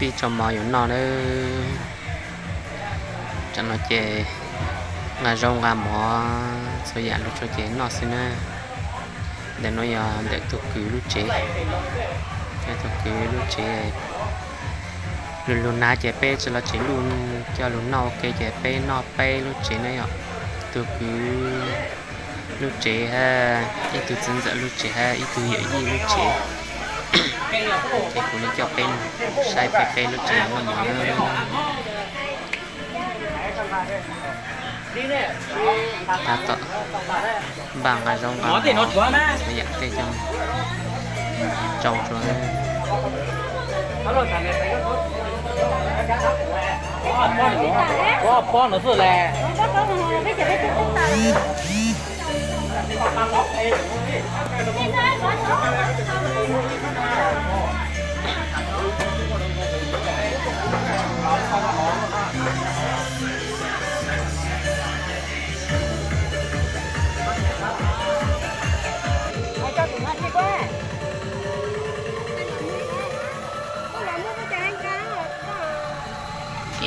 Tib tso mov yuav noj nawb. Tsam no ces nqa zaub nqa mov txhua yam lug tso ces noj xwb na. Ntawm no yog ntawm tug kwv lub tsev. Tug kwv lub tsev, lug lug nag ces peb tsi los tsev luj coj lug noj ua ke ces peb noj peb lub tsev na yom. Tug kwv lub tsev hab ib tug txiv ntxawm lub tsev hab ib tug yawm yij lub tsev. Ces kuv le coj peb saib peb peb lub tsev noj mov na. Tab tom npaj nqa zaub nqa mov, txhua yam tej coj tsau tsua.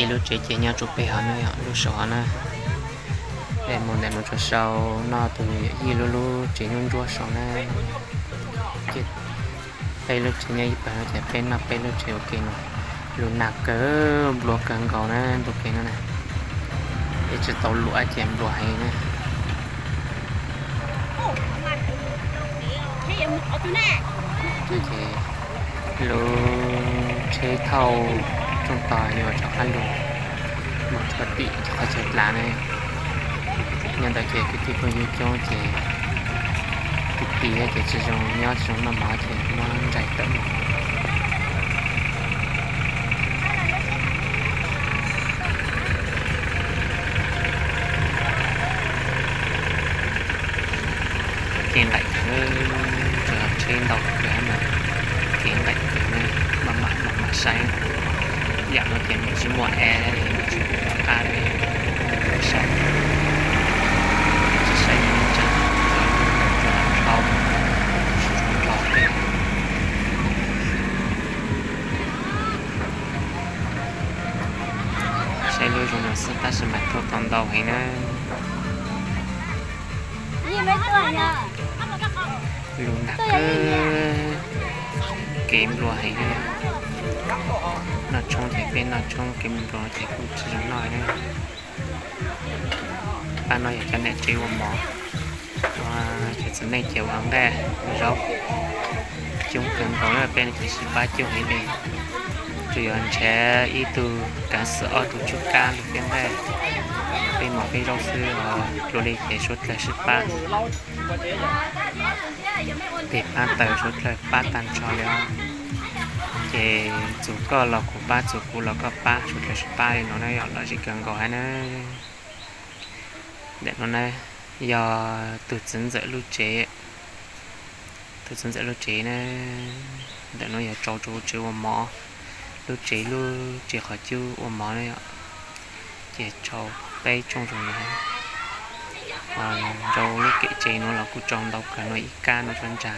Ib lub tsev ces nyob rua peg hov na, lub saum hov na. Peb mus ntawm no rua sau noj tug yawm yij lub lub tsev ntsuab ntsuab sau na. Peb lub tsev nyob ib pawg no ces peb noj peb lub tsev ua ke no. Lug nag kawg, nplua kawg nkaus na ntu kev no na. Peb tsi tau luam ces nplua heev na. Ces lub tsheb thauj rooj tog yuav rov qab lug mus rua tim qhov chaw dlav na. Nyob ntawd ces kwv tij phooj ywg coob ces kwv tij ces tsi zoo nyob tsi zoo noj mov ces muab ntsais tawm mus. Kev nqaim kawg, tsheb ntau kawg mas kev nqaim kawg, maj mam maj mam saib. Yam no ces nws tsis muaj ev, nws tsis muaj qab li, saib, tsis saib li ntsa, tsuas dhau, tsuas dhau tej. Saib lub zoo no xwb tab sis mas thauj tau ntau heev na. Lug nag kawg, kev nplua heev. Noj tshoob ces peb noj tshoob, kev nplua ces kuj tsis zoo noj na. Pab no yog cov niam tsev ua mov, cov txiv neej ces ua nqaij ua zaub. Coob kawg nkaus na, peb no ces sib pab coob heev li. Tsuas yog nrhiav ib tug kav xwm ob tug tsub kab lug peb nqaij, peb mov peb zaub xwb os. Dlua li ces suav dlawg sib pab, tes pab taw suav dlawg pab tag nrho li os. Ces txug koj los kuv pab, txug kuv los koj pab, suav dlawg sib pab li no na yom, lom zem kawg nkaus hab na. Ntawm no na yog tug txiv ntxawm lub tsev, tug txiv ntxawm lub tsev na. Ntawm no yog tsau rua tsev ua mov, lub tsev lub tsev qhov cub ua mov na yom. Ces tsau peb tsooj zoo no, nrau lub kem tsev no los kuj tsau ntau kawg no, ib kab no rua ntsag.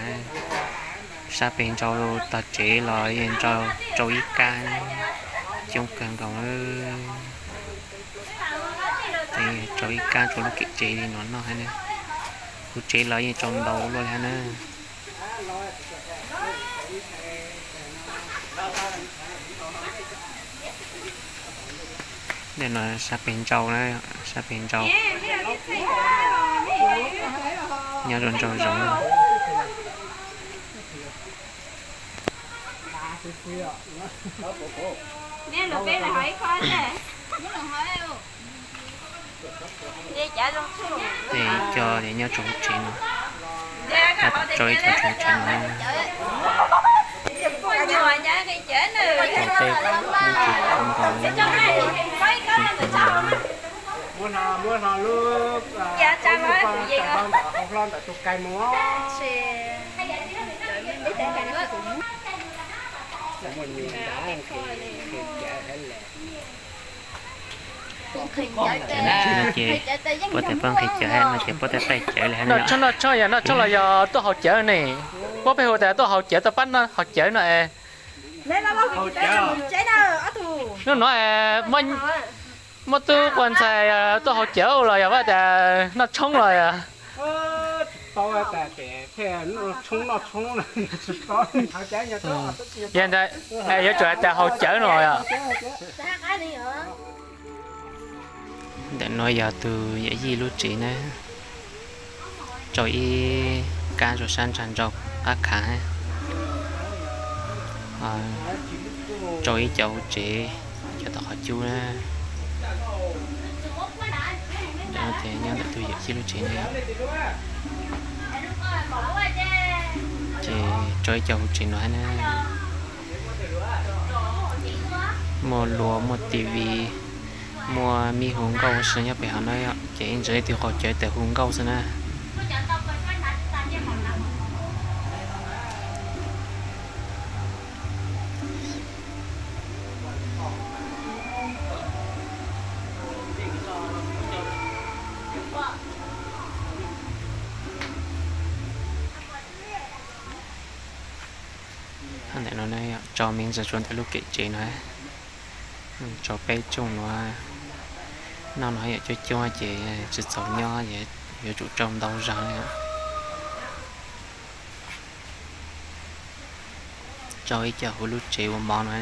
Sab peg nrau tog tsev los yeej nrau, tsau ib kab, coob kawg nkaus. Tsau ib kab rua lub kem tsev li no noj hab na. Kuv tsev los yeej tsau ntau luaj li hab na. Ntawm no sab peg nrau na, sab peg nrau, nyob rua nrau zoov. Ces ib co ces nyob rua lub tsev no, tab tom tsau ib co rua lub tsev no. Rau peb lub tsev kub nkaus li, tsev kub nkaus li. Muab hlo lub, muab hlo lub, hau hlo ntawm tus kais mus. Muaj nyuag nrad nqhis cawv hab le. No ces puab tais puab nqhis cawv hab no ces puab tais taij cawv li hab no. Noj tshoob, noj tshoob yog tuaj haus cawv ne. Puab pheej hu tas tuaj haus cawv, tuaj pab noj haus cawv no es. Hnub no muaj tub quas ntxhais tuaj haus cawv los yog vaj tas noj tshoob los yog? Yog ntawd yuav tsum hais tias haus cawv no yog? Ntawm no yog tus yawm yij lub tsev na, tsau ib kab rau sab ntsag nrau qab khav, tsau ib co hauv tsev, cov tom qhov cub na. Ntawm no ces nyob ntawm tus yawm yij lub tsev na, ces tsau ib co hauv tsev no na. Muaj luas, muaj T V, muaj me hu nkauj ua si nyob pem hauv na, ces ib ntsis leej twg haus cawv tawm hu nkauj xwb na. Ntawm no tsau me ntsis rau ntawm lub kev tsev no, tsau peb rooj no, noj no yog coob coob ces tsis txaus nyob, yuav tsum tsau ntau zog. Tsau ib co hauv lub tsev ua mov no.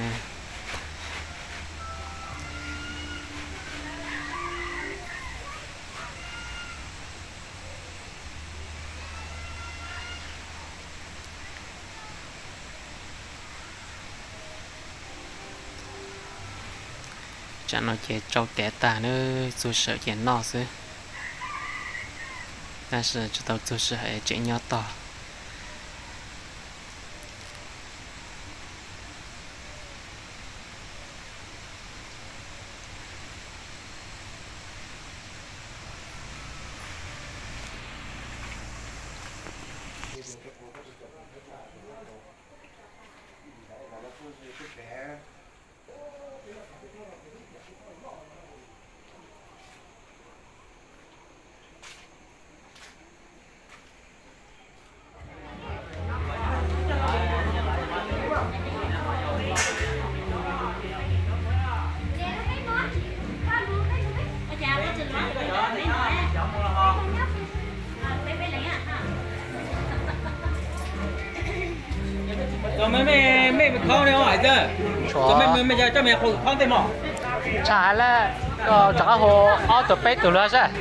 Tsam no ces tsau tiav tag na, txug sij hawm ces noj xwb, tab sis tsis tau txug sij hawm, tseem nyob tog. Tshaj hais lawm, koj rov qab hu ob tug peb tug luag saib.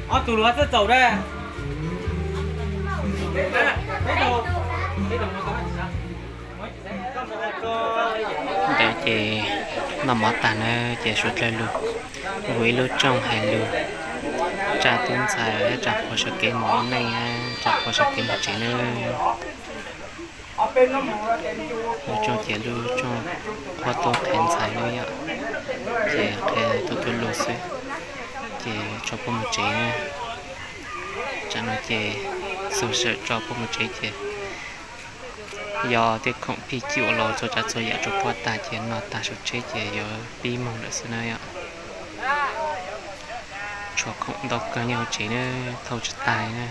Ob tug luag xwb txaus da. Ntawd ces noj mov tag na ces suav dlawg lug hu ib lub rooj hais lug, tsa tub ntxhais, tsa qhua sawv kev mus ua neej, tsa qhua sawv kev mus tsev nawb. Lub rooj ces lub rooj qhuab tub qhe ntxhais na yom, ces qhia tub tub lug xwb, ces tso puab mus tsev na. Tsam no ces txug sij hawm tso puab mus tsev ces yog tej khoom phij cuam los txhua tsav txhua yam rau puab tag ces noj tag saum tsheb ces yuav pib moog lawm xwb na yom. Tshuav khoom ntau kawg nyob hauv tsev na, thauj tsis tag na.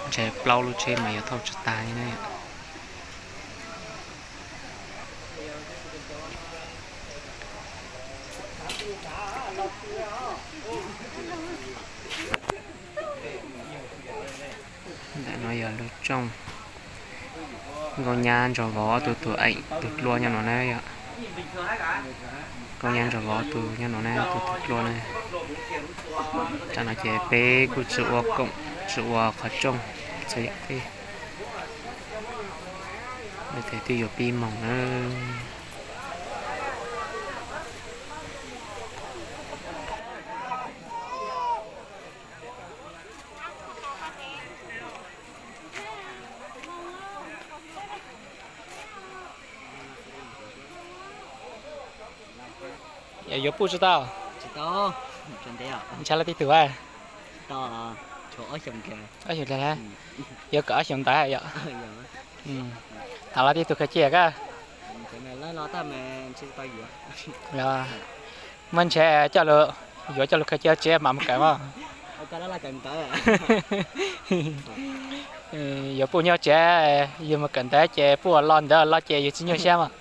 Ntshe plaub lub tsheb mas yuav thauj tsis tag li na yom. Ntawm no yog lub rooj. Nkauj nyab ntsuag vauv ob tug tug eem tug dluab nyob no na yom. Nkauj nyab ntsuag vauv ob tug nyob no na, tug tug dluab na. Tsam no ces peb kuj tsis ua koom tsis ua qhov rooj txhua yam teb. Lawv tias twb yuav pib moog na. Yuav puj tsis tau? Ntshaw laj tib tug a? Ob xyoos, yuav kom ob xyoos ntawd yom. Tham laj tib tug khaws cia koj. Muaj ntshe coj lug, yuav coj lug khaws cia tsev mam mus kawm mog. Yog puj nyob tsev, yog mus kawm ntawv ces puj los ntawd los ces yog tsis nyuaj siab mas.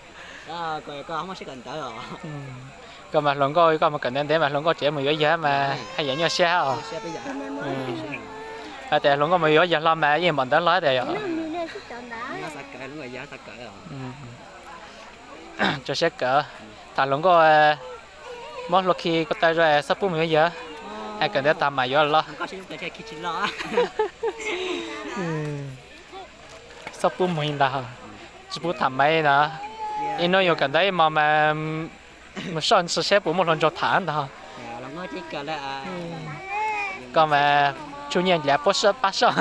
Koj mas hluas nkauj, koj mus kawm ntawv ntev mas hluas nkauj tsev mus yuav yawg mas haj yam nyuaj siab os. Hais tias hluas nkauj mus yuav yawg hlo mas yeej npaum ntawd hlo tias yog. Tso siab kawm, tham hluas nkauj, muab hlua khi ko taw zoo, txhob pub mus yuav yawg, es kawm ntawv tag mam yuav los. Txhob pub mus li ntag, tsis pub tham maiv ntag. Ib hnub yuav kawm ntawv ib hmos mas mus soj ntsis seb puas muaj hluas nraug tham ntag. Koj mas tshuj nyiaj ncav pab soj.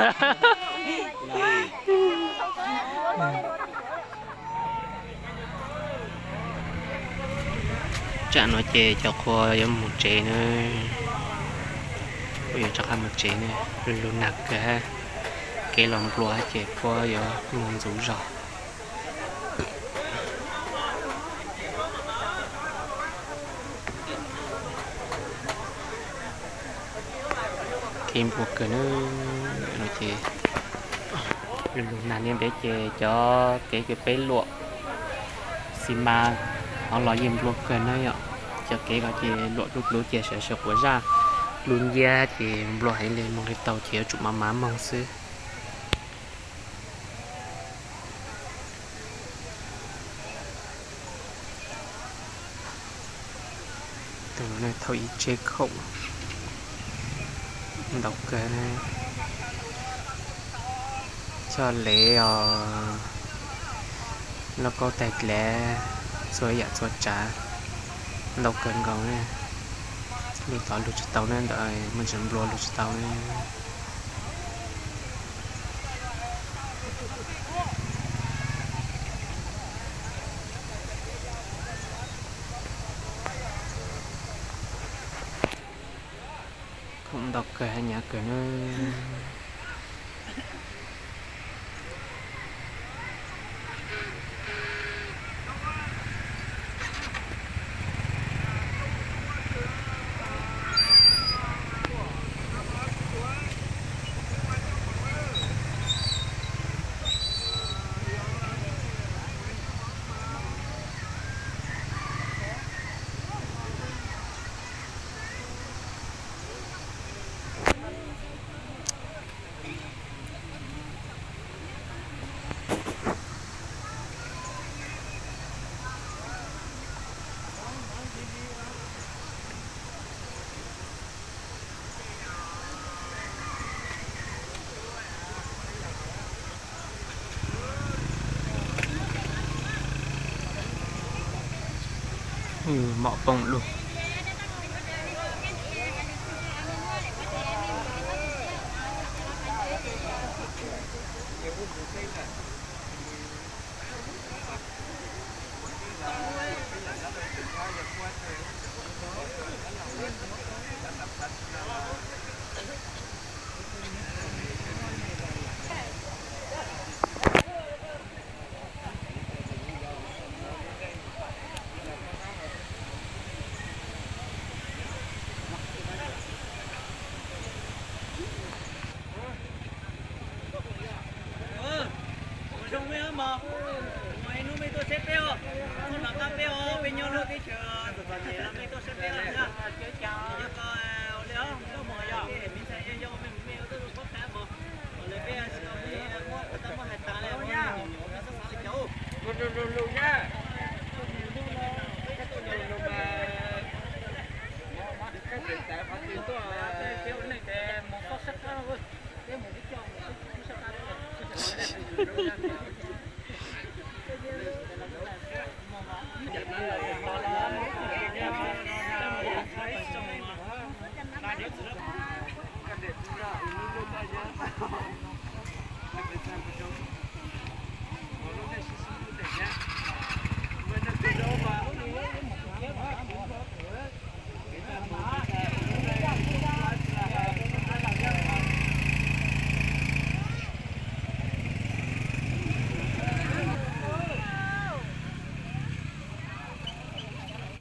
Tsam no ces cov qhua yuav mus tsev na, qhua yuav rov qab mus tsev na, lug lug nag kawg, kev los nplua ces qhua yuav mus ntxuv zog. Kev nplua kawg na, no ces lug lug nag niaj ntev ces cov kev kws peb luam xi mas hov los yeej nplua kawg na yom. Cov kev ko ces luam dub dub ces sawv sawv quav zaj, lub nciab ces nplua heev li, mus li tau ces yuav tsum maj maj moog xwb. Tus no thauj ib tsheb khoom ntau kawg, coj lev os, lauj kaub tais dlav, txhua yam txhua tsav ntau kawg nkaus. Lug tod lug tsis tau na, ntawd muaj ntsis nplua lug tsis tau na. Khoom ntau kawg, hnyav kawg na. Mom poob lug. Ua zoo mej mog, mus ib hnub mej tuaj saib peb os, tuaj nov qab peb os, peb nyob lub teb chaws txom txom nyem los mej tuaj saib peb os na. Yog koj ua li os, koj mus yog mej ntxhais yog mej mus mej ua tuaj lub pob tab mog, lawv peb tsis tau muab tau muab hais tas li, mej txhob xav li cas. Lug lug mas, peb ua neej ces mus txhob sab qab, peb mus tib co mus txhob sab qab.